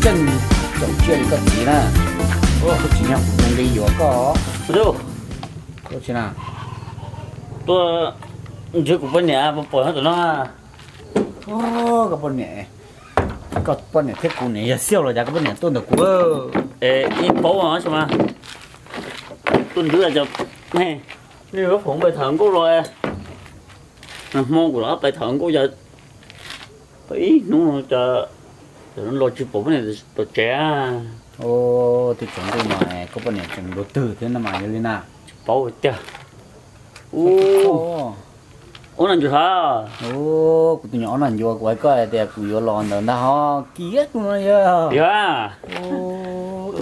Txaus tsiaj li koj txiv na. Koj tsis nyob kuv nqi yuav koj. Tuaj tsis na. Tuaj nrhiav kuv poj niam puas pom nyob tom no. Koj poj niam, koj poj niam thiab kuv niam yog xiauj los cas koj poj niam tuaj ntawm kuv. Es ib paub mas, tuaj nrhiav cov, nej, nej yuav foom pais tham nkauj los, nag hmo kuv los pais tham nkauj yog ib hnub no cas los tsis pom poj niam tom tsev. Tus tsaus ntuj no koj poj niam tseem nrog twg thiab no mas yog li na. Tsis paub tiag. Ub, ub, no ntsuas ha. Kuv tus nyuam ob no ntsuas kuv hais koj hais tias kuv yuav los ntawd ntag ho kiv kuv no yog. Yog.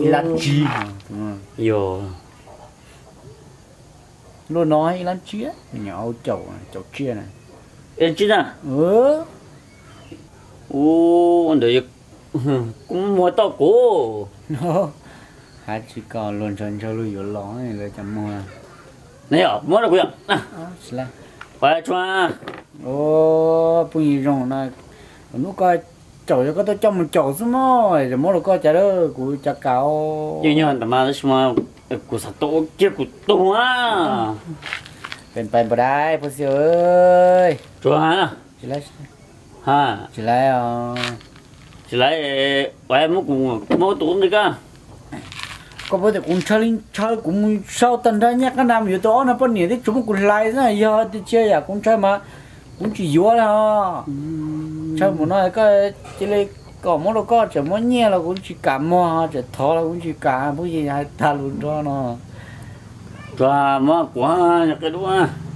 Ib lab tsib. Yog. Luaj no ib lab tsib, nyuam caum, caum tsiaj na. Ib lab tsib na. Ub, ntawd kuv muag tau kuv. Hais tsis kom luag ntshaw ntshaw luag yuav los lawv cov muag. Muab rau kuv yom. Phooj ywg zoo na, hnub koj caum yog koj tuaj coj mus caum xwb mog, muab rau koj cas kuv cov kav. Yeej yog ntawd mas, tab sis mas kuv xav tau ua kiag kuv tus a. Pes pais npam dai phob xi. Tsuav ha. Tsis laib os. Tsis laib, muab kuv, muab tus nqi koj. Koj paub tias kuv ntshaw li ntshaw, kuv mus sau tag nrho nyiaj qab nab mus yuav tus ob no poj niam twb tsuas muab kuv hlais xwb, yog tias tsis yam kuv ntshaw mas kuv tsis yuav li os. Ntshaw mus no koj cia li kom muab rau koj, tseem muab nyiaj los kuv tsis kam muag, tseem thov los kuv tsis kam, phooj ywg hais tag lus nrog no. Tsuav muab kuv qe dub.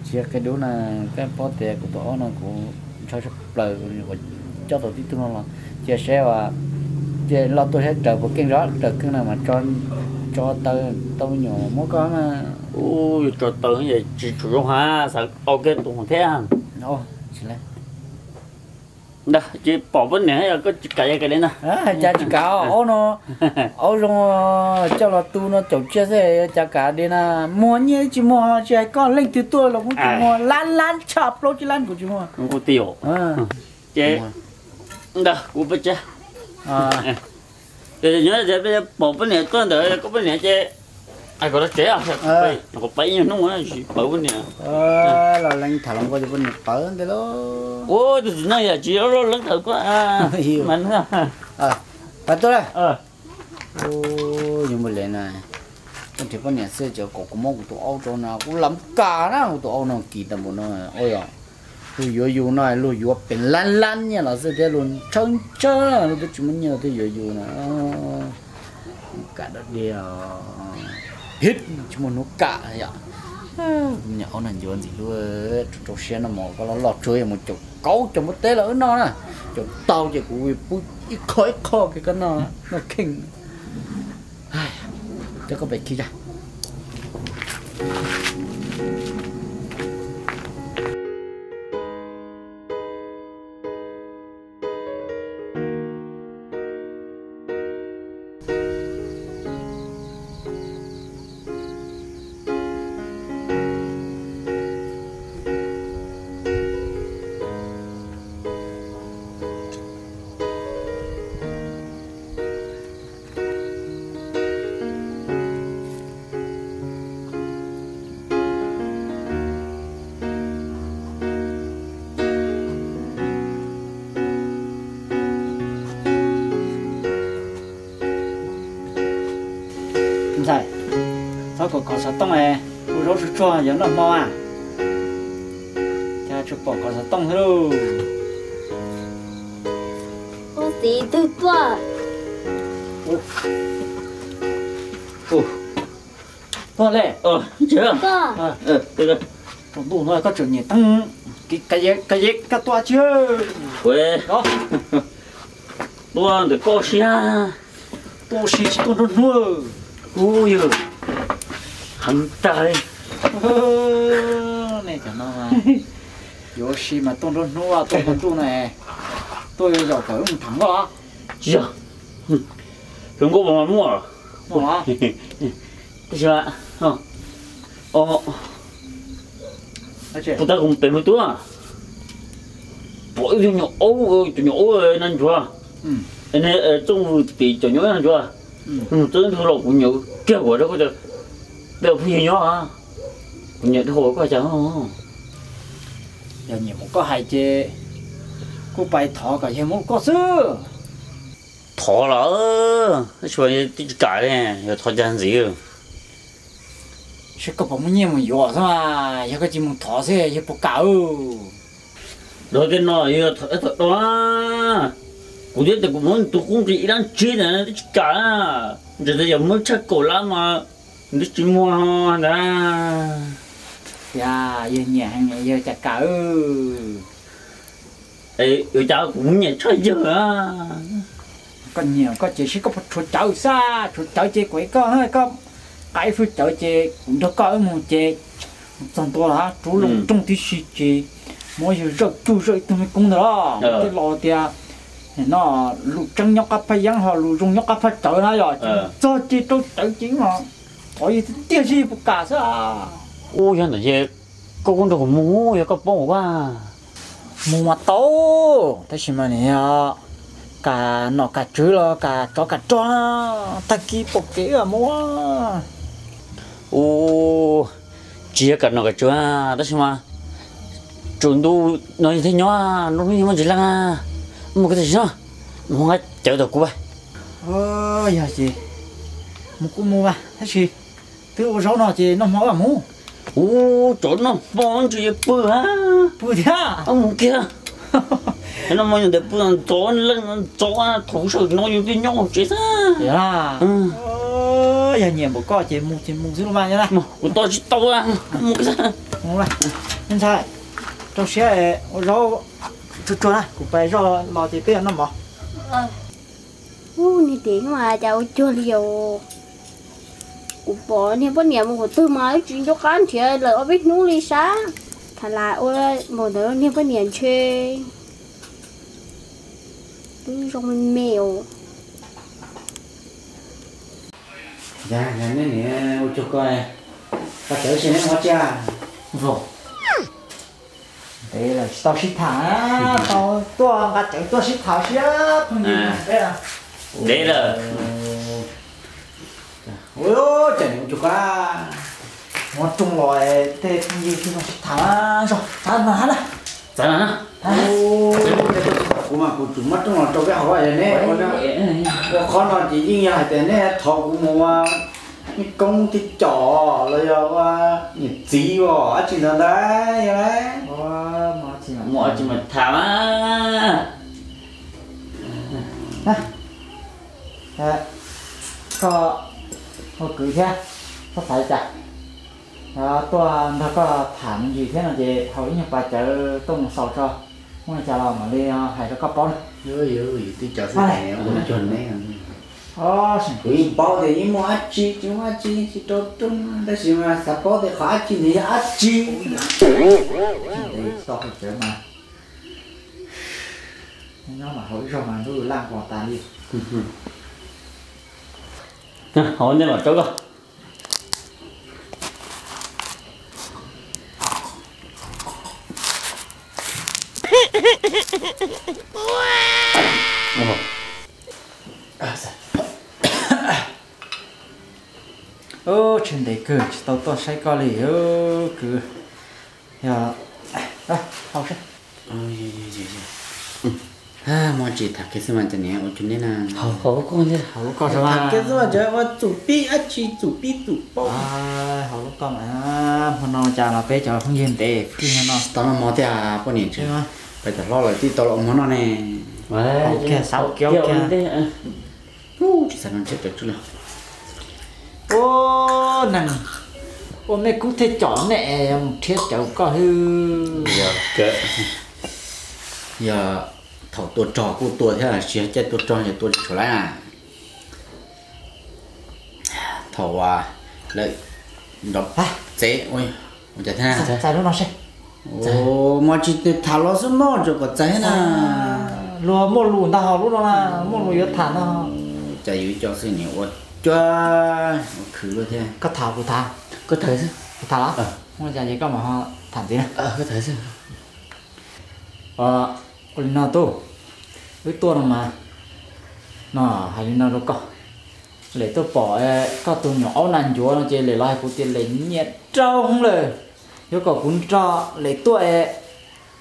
Tsis yog qe dub na, koj paub tias kuv tus ob no kuv ntshaw tshaj plaws, coj tau tib tug no los cia seb as, cia los tuaj seb raws puas keej, raws keej no mas tso taw tau me nyuam muab koj na. Ub, tso taw tsis tshua zoo ha, xav tau kiag tus thiab. Tsis laib. Ntag, tsis pom poj niam, koj tsis kam yog kav li na. Cas tsis kam, aub no, aub zoo coj los tu no caum tsiaj xwb, cas kav li na. Muag nyiaj tsis muag, tsis hais koj leej twg tuaj los kuv tsis muag, lab lab tshaj plaub tsib lab kuv tsis muag. Ces ntag kuv peb tsa. Ces nyob pom poj niam tuaj ntawd, koj poj niam ces kom los tsev, kom pab ib nyuag hnub tsis pom poj niam. Los leej tham los nkauj ces poj niam pawv ntej lauj. Tus txiv neej yam tsis loj leej tham koj mas. Pab tuaj la. Yog npaj le na, tuaj nrhiav poj niam xwb ces kom kuv muab kuv tus aub rau na, kuv lam kam na, kuv tus aub no kis tag npaum no. Luag yuav yus no luag yuav pes lab lab nyiaj los xwb thiab, luag ntshaw ntshaw luag twb tsis muaj nyiaj luag twb yuav yus na. Kam dog dig, tsis muaj hnub kam yom. Nyuam aub no ncuav ntxim hlub, rau siab no mas koj loj loj tsuag yuav mus caum kauv caum npua teb los wb noj na. Caum tau ces kuv pub ib qho ib qho kiag koj noj kheej. Coj koj pem khi tsa. Ntxhais, txhob kom kov xov tooj, ua zaub tsuag tsuag yuav noj hmo a. Cas tsuas pom kov xov tooj xwb lauj. Ub, txiv twg tuaj? Tuaj le. Tsaus ntuj no koj tseem niam teeb, koj tuaj tsis? Tuaj ntawm koj si. Tuaj ua si tsis tuaj nruab hnub. Ub, yog heev tag li. Nej cov no yuav ua si mas tuaj nruab hnub, tuaj nruab hnub na. Tuaj zaum kawm tham nkauj los? Tsis yog, tham nkauj mas muaj. Muaj los? Tab sis puas tau kuv pem mus tuaj, pom ib tug nyuam aub, tus nyuam aub no ntsuav. Txooj vwm tim cov nyob no ntsuav, nug txawb ntug los kuv nyiam kiag kuv rau koj, peb ua phooj ywg nyob, kuv nyiam dhau koj cas. Yog nyiam mus koj hais ces kuj pais thov kom yawg muab koj xwb. Thov los, tab sis twb tsis kam li, yog thov cas ntxiv. Saib koj puas muaj nyiaj mus yuav xwb mas, yog koj tsis mus thov xwb yawg puas kam. Dhau tej no yog thov ib thov do, kuv thiab tias kuv muab tus qub nqi ib dab tsi ntawd twb tsis kam, ntshai tias yog muab tshaj kaum lab mas twb tsis muag ntag. Yog nyiam heev yawg cas kam. Ua cas kuv nyiam tshaj yawg. Koj nyiam koj ces saib koj puas tshuav cawv xwb, tshuav cawv ces kuv koj, koj qaib fwj cawv ces kuv nrog koj wb mus ces txog ntua rub loo rooj tib si ces muab yawg zawj tsuj zawj ib tug me koob ntawd los tej los tias no lus tseeb nyob qab phaj yeeb ho lus zoo nyob qab phaj tsawv na yom, txog ces rau cawv ces no thov yawg tiag tiag seb yawg puas kam xwb. Ub, yog ntawd ces koj kuj nrog kuv mus yog koj paub ua. Mus mas tau, tab sis mas nim no kam nom kam tswv los kam tsov kam rog, tag kis pom kev mus. Ub, tsis yog kam nom kam tswv tab sis mas tsaus ntuj no yog thiaj nyob, nruab hnub yog muaj ntsis leej, mus koj tam sim no, mus nqa cawv tom kuv. Yog ces mus kuj mus mas tab sis twb ua zaub no ces noj hmo wb mam mus. Ub, tsov noj hmo ntshe yuav pw ha. Pw thiab. Mus kiag. Noj hmo yog ntawd pw ntxov leej ntxov thaum sawv no yus twb nyob hauv tsev xwb. Yog nyiam npaum koj ces mus ces mus xwb los mas. Kuv tos tsis tau, mus kiag xwb. Ntshai, rau siab ua zaub tsuag tsuag na, kuv pais zoj los ces peb noj mov. Ub, niag dev no mas cas ua cuag li os. Kuv pom niag poj niam mus qhov twg mas wb tsis nco qab nrhiav lawm ob peb hnub li sab. Tham las ua npaum ntawd niag poj niam ntshe twb zoo me me os. Ua cuag koj, koj cawv xyov neb ua tsiaj. Ntev lawm tsis tau sib tham, tau tuaj nqa cawv tuaj sib tham siab phooj ywg. Ntev lawm. Ua cas nim ua cuag koj, muab rooj los tej phooj ywg thiaj sib tham. Txav no na. Kuv mas kuv tsum muab rooj los rau peb haus, neb ua qhov no ces yeej yog hais tias neb thov kuv mus ua koob thib com los yog ua niam txiv os, dab tsi ntawd ntag. Yog muaj dab tsi mas tham mas. Koj ua kwv thiab, koj xav li cas? Tuaj nrog koj tham me ntsis thiab no ces haus ib nyuag pas cawv tuaj mus xaus tso, muaj li cas los mam li hais rau koj paub na. Kuv yeej paub tias yeej muaj dab tsi tsis muaj dab tsi tsis rau rooj, tab sis mas xav paub tias qhov dab tsi nws yog dab tsi. Tsis tau haus cawv mas nyob mas haus ib zaug mas ntuj laj nquas tas li. Haus nej mam rau koj. Tshaib ntev kawg tsis tau tuaj saib koj li kwv. Yog, haus seb. Muaj tsis tham kiag xwb mas cov niam ua cuag neb na. Haus lub koj, haus lub koj, tham kiag xwb mas cov ua txum pib dab tsi txum pib txum paub. Haus lub koj mas, hmo no cas los peb cov phooj ywg ntev phooj ywg no. Tau noj mov thiab poj niam tsev, peb cov hlob lawv twb tau los ua mov noj ne. Haus kiag xav kiag kiag. Tsis xav no ntshe cov tsuj li. Ua neeg ua mej kub thiaj com nej mus rhiab cawv koj hwb. Yog thaum tua rog kuj tua thiab, tsis yog caij tua rog yog tua tsis tshua lawm. Thaum lawv nrov txev ua cas thiab na. Muaj tsis tham los xwb mog, tsuas kom txais thiab na. Luag muaj lus ntag, ho lub no na, muaj lus yuav tham no. Cas yus cov xwb niam ua cuag ua khwv luaj thiab. Koj tham kuv tham. Koj tham xwb. Kuv tham los? Muaj cas ces koj mam ho tham ntxiv na. Koj tham xwb. Ua li no tub, wb tuaj no mas No, hais li no rau koj, Lem tuaj pom koj tus me nyuam aub nas ncuav no ces Lem los hais kuv tias Lem nyiam rau hwv lawm. Yuav kom kuv nrog Lem tuaj,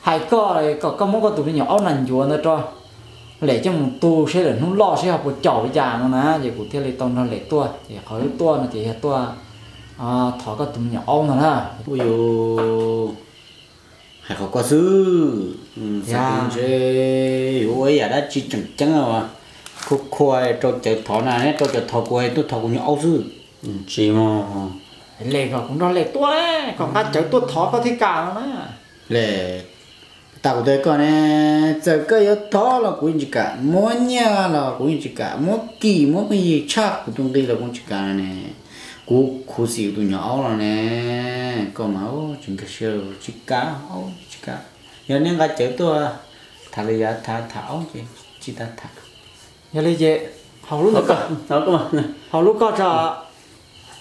hais koj kom koj muab koj tus me nyuam aub nas ncuav ntawd rau Lem coj mus tu seb lawm hnub loj seb ho puas caum li cas no na. Ces kuv thiaj li tau nrog Lem tuaj, ces qhov wb tuaj no ces yog tuaj thov koj tus me nyuam aub no na. Ua yus hais qhov koj xwb, ntshe yuav ua ib yam dab tsi tseem ceeb, khua khua rau cawv thov na, neb rau cawv thov kuv, tuaj thov kuv nyuam aub xwb. Tsis mog. Lem kom kuv nrog Lem tuaj, kom nqa cawv tuaj thov koj thiaj kam no na. Lem, tas kuv tau koj ne, txawm koj yuav thov los kuv yeej tsis kam, muab nyiaj los kuv yeej tsis kam, muab kim muab pheej yig tshaj kuv tus nqi los kuv tsis kam ne. Kuv khuv xim tus nyuam aub los ne, koj mas tsis nkag siab, tsis kam aub tsis kam. Yog neb nqa cawv tuaj tham li yav tham tham aub ces tsis tas tham. Yog li ces haus lub ntawd, haus lub koj tso,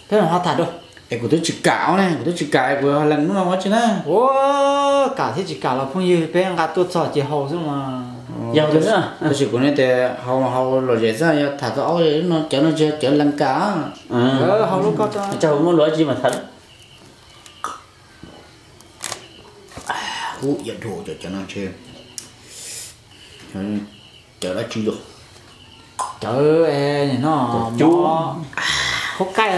peb mam ho tham dua. Es kuv twb tsis kam aub ne, kuv twb tsis kam, kuv ho lees hnub no ua tsi na. Ua, kam thiab tsis kam los phooj ywg peb nqa tuaj txog ces haus xwb mas. Tab sis kuv ne tias haus haus lom zem xwb, yog tham txog aub no cawv no tsis yog cawv lees kam. Haus lub koj tso, muaj luag tsis mas tham. Ub, yam dhau cov cawv no ntshe cawv dab tsi los. Cawv no, cub, qhaub qaij.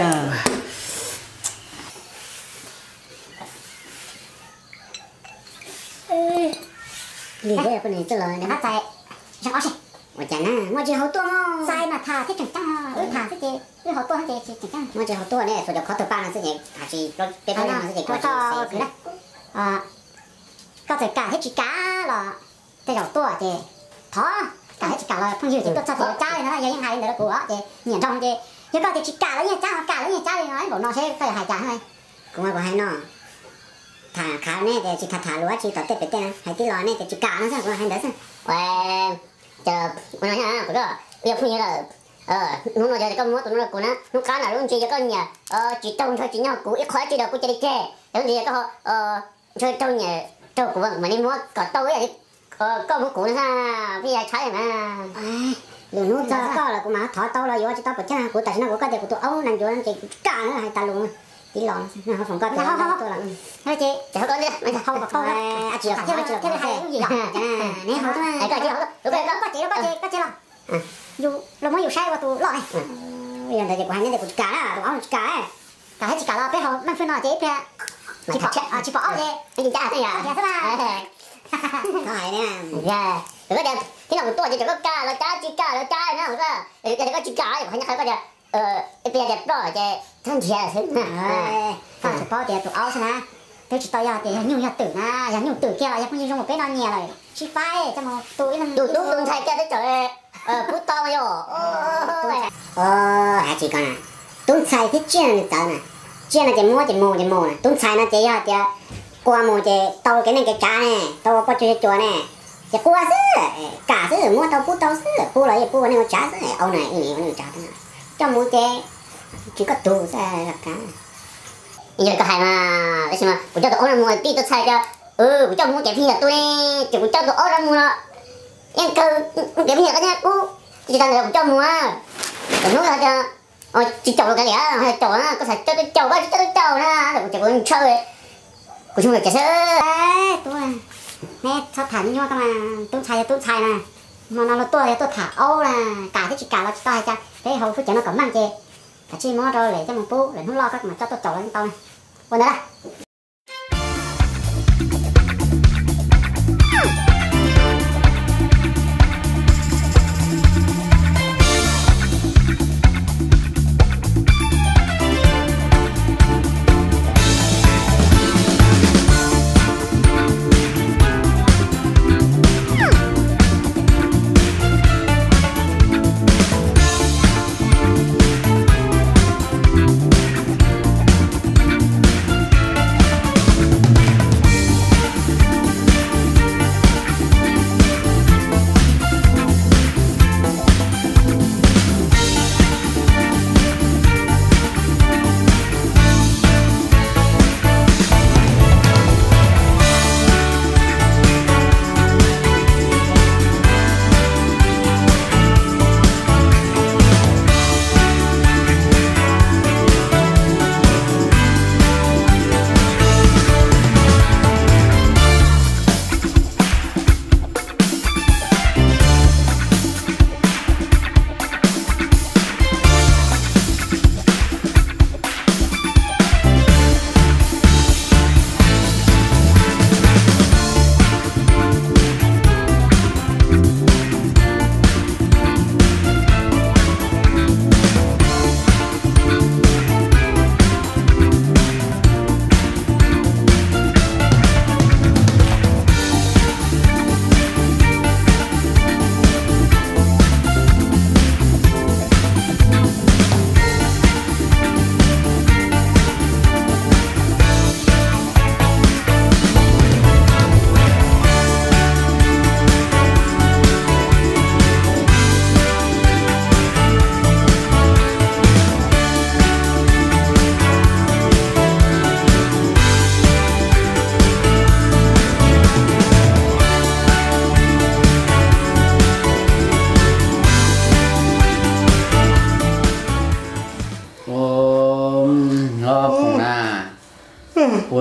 Lig, poj niam txawj los nws hab txais zoo ob seb. Ua cas na, muaj tsis haus tuaj mog. Txais mas tham thiab tseem ceeb, wb tham xwb ces wb haus tuaj ces tseem ceeb. Muaj tsis haus tuaj ne, tsuas cov khov tawg paj no xwb ces tham tsis peb plaub leeg no xwb ces koj txawm kam thiab tsis kam los tej zaum tuaj ces thov, kam thiab tsis kam los phooj ywg ces tuaj txog ces cab li no, yog yeej hais li ntawd rau kuv ces nyiam nrog ces yog koj tias tsis kam los yeej cab, ho kam los yeej cab li no, npaum no seb koj yuav hais cas. Kuv mas kuv hais no, tham khav ne ces tsis tham tham lus dab tsi tom tej pem tej na, hais tib los ne ces tsis kam no xwb, kuv hais ntawd xwb. Ua, kuv no kuv yog phooj ywg lawm, hnub no yog koj muab tus no rau kuv na, hnub qab na lub ntsis yog koj nyiam tsis raug ntshaw tsis nyob kuv ib qho dab tsi los kuv cia li ceg, lub ntsis yog koj ntshaw raug nyiam raug kuv mam li muab kom tau ib yam li koj muab kuv no xwb, pheej yog tshaib mas. Lwm hnub txog koj los kuv mam thov tau los yuav tsis tau pam chawj, kuv tam sim no kuv koj tias kuv tus aub nas ncuav ces kuv tsis kam na, hais tas lus tib los no, foom koj tias tuaj los ces haus kom koj, ne haus tuaj, koj ces koj ces koj ces los. Yus los muab yus saib ua tus loj ne. Yog ntawd ces kuv hais neb tias kuv tsis kam na, tus aub no tsis kam. Kam thiab tsis kam los peb haus meej fwj no ces ib pliag tsis pom aub ces tsis cab xwb na. Koj tias tib no kuv tuaj ces tseem koj kam los cab, tsis kam los cab na, yog tias koj tsis kam ces kuv hais nyob qhov koj tias ib pliag tias ploj ces txhob nrhiav xwb. Koj tsuas paub tias tus aub xwb na, twb tsis tau yog tias yog nyuj yog twm na, yog nyuj twm kiag los yog phooj ywg zoo uas peb no nyiam lawm sib faib coj mus tu ib leeg tus tub tus ntxhais kiag twb tseem pub tau yom. Hais tsis ko na, tub ntxhais thiab tsiaj nws txawv na, tsiaj no ces muab ces mus ces mus na, tub ntxhais no ces yog tias qua mus ces tau kev neej kev tsav ne, tau ua poj cuag cuas ne, ces qua xwb, kam xwb, muab tau pub tau xwb, pub los yeej pub ua neej ua tsav xwb, aub no ua neej ua tsav, coj mus ces tsis koj tug xwb. Yog koj hais mas, tab sis mas kuv coj tus aub no mus tij tub ntxhais tias kuv coj mus ces pheej yog tu ne, ces kuv coj tus aub no mus no yeej kawg, ces pheej yog koj nyob ub, tsis tas ntawd kuv coj mus, hnub no tias tsis caum los kav liam, caum koj xav coj tuaj caum, koj tsis coj tuaj caum na, ces kuv ntshaw, kuv tsis mus ces seb. Tub, neb txhob tham nyuaj koj mas, tub ntxhais yog tub ntxhais na, hmo no luag tuaj yog tuaj tham aub na, kam thiab tsis kam los tsis tau hais cas, peb haus fwj cawv no kom meej ces kav tsij muab rau Lem coj mus pub, lwm hnub loj koj mam coj tuaj caum los yeej tau na. Ua ntawd na.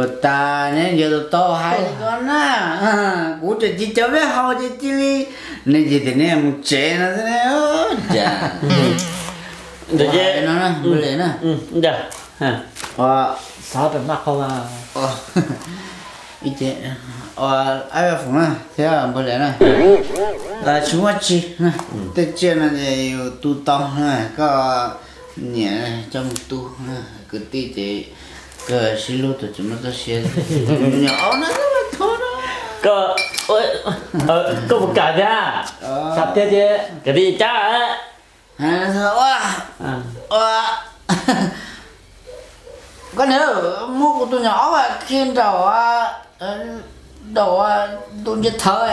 Ua tas neb yog tus tau hais li ko na, kuv tseem tsis cov peb haus ces cia li, nej ces tias nej mus tsev no xwb na. Cas no na, npawg Liam na. Xav rau naj qhau, ib ce, ab Foom na thiab npawg Liam na, tsis muaj tsi, tej tsiaj no ces yus tu tau na, koj niam coj mus tu na, kwv tij ces kawg sib hlub tau tsis muaj txoj sia. Nyuam aub no, koj mus kam thiab, kam thiab ces kwv tij cab. Ua, ua, koj niam, muab kuv tus nyuam aub khi nraum, nraum tus nce thawv,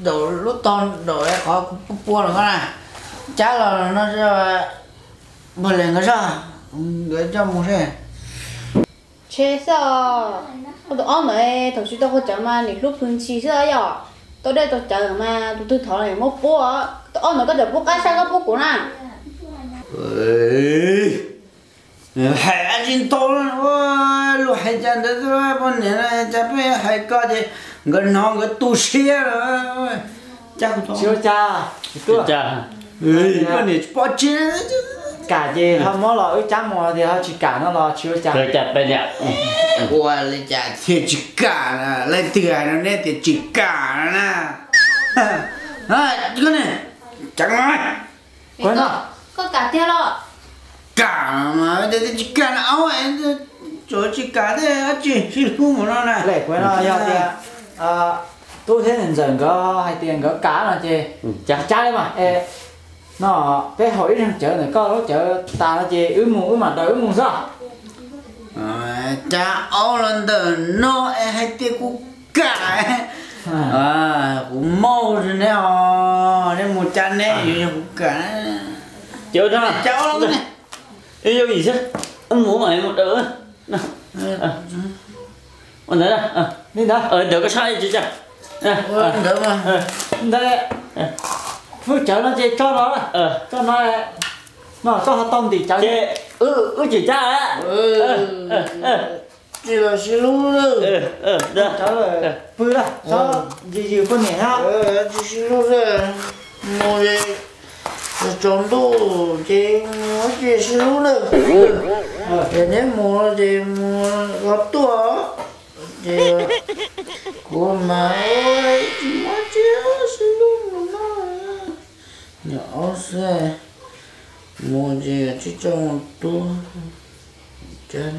nraum lub tog, nraum qhov kuv pua pua los koj na, cab los no, npawg Liam nkawd zog, nkawd coj mus seb. Ntshe xwb os, koj tus aub ntawd thaum tsis tau ua cawv mas nim hlub plhws ntshis xwb yom, tau dej tau cawv mas tus twg thov los muab pub. Tus aub ntawd koj tseem pub qab sab koj pub kuv na. Hais dab tsi ntau, lus hais cas ntawd, poj niam, cas peb hais koj ces nkawd hnov nkawd tu siab lawm. Tsis ua cas, poj niam tsis pom tsi. Kam ces ho muab los wb cab mus, tias ho tsis kam no los tsis ua cas. Ua li cas thiaj tsis kam na? Leej twg hais rau neb tias tsis kam no na? Koj ne, cas no, koj kam tiag los? Kam mas tias tsis kam na, aub, tsuas tsis kam thiab, tsis sib hlub mus no na. Lem kuv no yog tias tub thiab niam ntxawm nkawd hais tias nkawd kam no ces cab li mas. No, peb haus ib zaug cawv ntawm koj lub cawv tas no ces wb mus, wb mam daws wb mus xwb. Cab aub los ntawm no es hais tias kuv kam, kuv maub neb os, neb mus cab neb, yog kuv kam. Ces ua no, cab aub los ne, yog vim xwb, mus mas mus daws. Ua ntawd, li ntawd, ntawd koj saib tsis cas. Ntawd, ntawd, hwj cawv no ces tso no, tso no, no koj ho tau ntim cawv ces wb tsis cab. Tsis los sib hlub lawm. Cawv pw lawm, txhob yws yws poj niam na. Tsis sib hlub lawm, mus es tsaus ntuj ces mus tsis sib hlub lawm. Ces neb mus ces mus los tuaj, ces kuv mas tsis muaj tsi sib hlub mus no. Nyuam aub xwb, mus ces tsis tso mus tu, cas